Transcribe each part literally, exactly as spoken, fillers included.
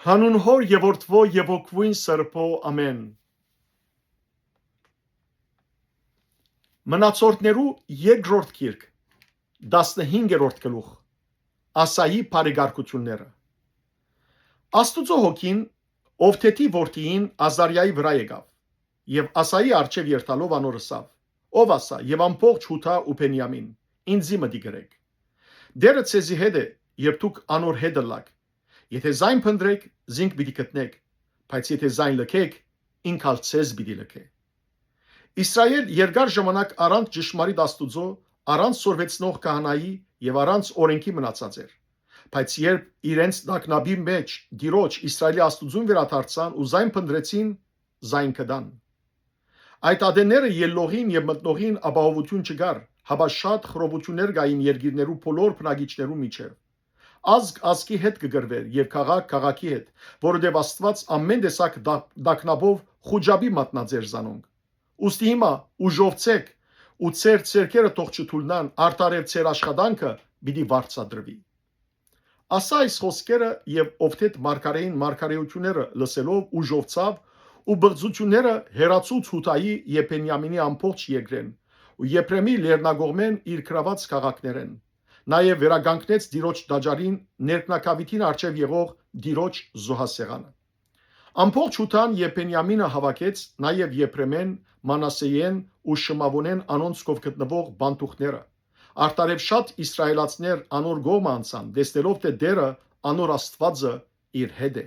Հանուն Հօր եւ Որդւոյ եւ Հոգւոյն Սրբոյ, ամէն։ Մնացորդներու երկրորդ գիրք, տասնհինգերորդ գլուխ, Ասայի բարեկարգութիւնները։ Աստուծոյ Հոգին Ովդեդի որդիին Ազարիայի վրայ եկաւ եւ Ասայի առջեւ երթալով անոր ըսաւ. «Ով Ասա եւ ամբողջ Յուդա ու Բենիամին, ինծի մտիկ ըրէք։ Տէրը ձեզի հետ է, երբ դուք անոր հետ ըլլաք։ Եթէ զայն փնտռէք, զինք պիտի գտնէք, բայց եթէ զայն լքէք, ինք ալ ձեզ պիտի լքէ»։ Իսրայէլ երկար ժամանակ առանց ճշմարիտ Աստուծոյ, առանց սորվեցնող քահանայի եւ առանց օրէնքի մնացած էր։ Բայց երբ իրենց տագնապի մէջ Տիրոջ, Իսրայէլի Աստուծոյն վերադարձան ու զայն փնտռեցին, զայն գտան։ Այդ ատենները ելլողին եւ մտնողին ապահովութիւն չկար, հապա շատ խռովութիւններ կային երկիրներու բոլոր բնակիչներու միջեւ։ Ազգ ազգի հետ կը կռուէր եւ քաղաք քաղաքի հետ, որովհետեւ Աստուած ամէն տեսակ տա-, տագնապով խուճապի մատնած էր զանոնք։ Ուստի հիմա ուժովցէք ու ձեր ձեռքերը թող չթուլնան, արդարեւ ձեր աշխատանքը պիտի վարձատրուի։ Ասա այս խօսքերը եւ Ովդեդ մարգարէին մարգարէութիւնները լսելով ուժովցաւ ու բղծութիւնները հեռացուց Յուդայի եւ Բենիամինի ամբողջ երկրէն ու Եփրեմի լեռնակողմէն իր գրաւած քաղաքներէն։ Նաեւ վերականգնեց Տիրոջ տաճարին ներքնակաւիթին առջեւ եղող Տիրոջ զոհասեղանը։ Ամբողջ Յուդան եւ Բենիամինը հաւաքեց, նաեւ Եփրեմէն, Մանասեէն ու Շմաւոնէն անոնց քով գտնուող բանտուխները, արդարեւ շատ իսրայէլացիներ անոր կողմը անցան, տեսնելով թէ Տէրը անոր Աստուածը իր հետ է։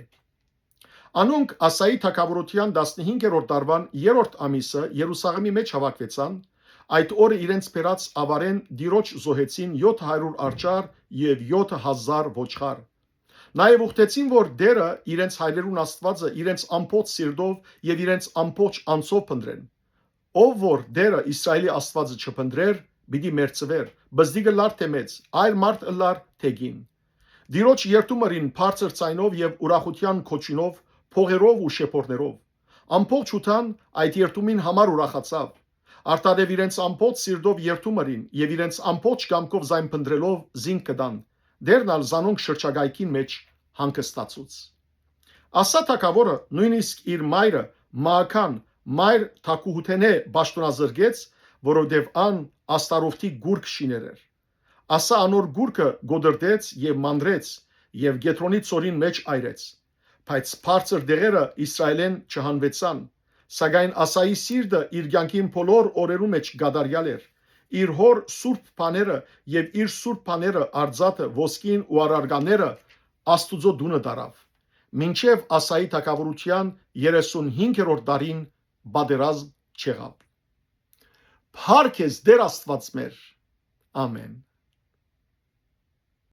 Անոնք Ասայի թագաւորութեան տասնհինգերորդ տարուան երրորդ ամիսը Երուսաղէմի մէջ հաւաքուեցան, այդ օրը իրենց բերած աւարէն Տիրոջ զոհեցին եօթը հարիւր արջառ եւ եօթը հազար ոչխար։ Նաեւ ուխտեցին, որ Տէրը, իրենց հայրերուն Աստուածը, իրենց ամբողջ սիրտով եւ իրենց ամբողջ անձով փնտռեն։ Ով որ Տէրը, Իսրայէլի Աստուածը չփնտռէր, պիտի մեռցուէր, պզտիկ ըլլար թէ մեծ, այր մարդ ըլլար թէ կին։ Տիրոջ երդում ըրին բարձր ձայնով եւ ուրախութեան կոչիւնով, փողերով ու շեփորներով։ Ամբողջ Յուդան այդ երդումին համար ուրախացաւ։ Արդարեւ իրենց ամբողջ սիրտով երդում ըրին եւ իրենց ամբողջ կամքով զայն փնտռելով զինք կտան։ Տէրն ալ զանոնք շրջակայքին մէջ հանգստացուց։ Ասա թագաւորը նոյնիսկ իր մայրը Մաական, մայր Թագուհութենէ պաշտօնազրկեց, որովհետեւ ան Աստարովթի գուրգ շիներ էր։ Ասա անոր գուրգը կոտրտեց եւ մանրեց եւ Կեդրոնի ծորին մէջ այրեց։ Բայց բարձր դեղերը Իսրայէլէն չհանուեցան, սակայն Ասայի սիրտը իր կեանքին բոլոր օրերու մէջ կատարեալ էր։ Իր հօր սուրբ բաները եւ իր սուրբ բաները արծաթը, ոսկին ու առարկաները Աստուծոյ տունը տարաւ, մինչեւ Ասայի թագաւորութեան երեսունհինգերորդ տարին պատերազմ չեղաւ։ Փառք ես Տէր Աստուած մեր։ Ամէն։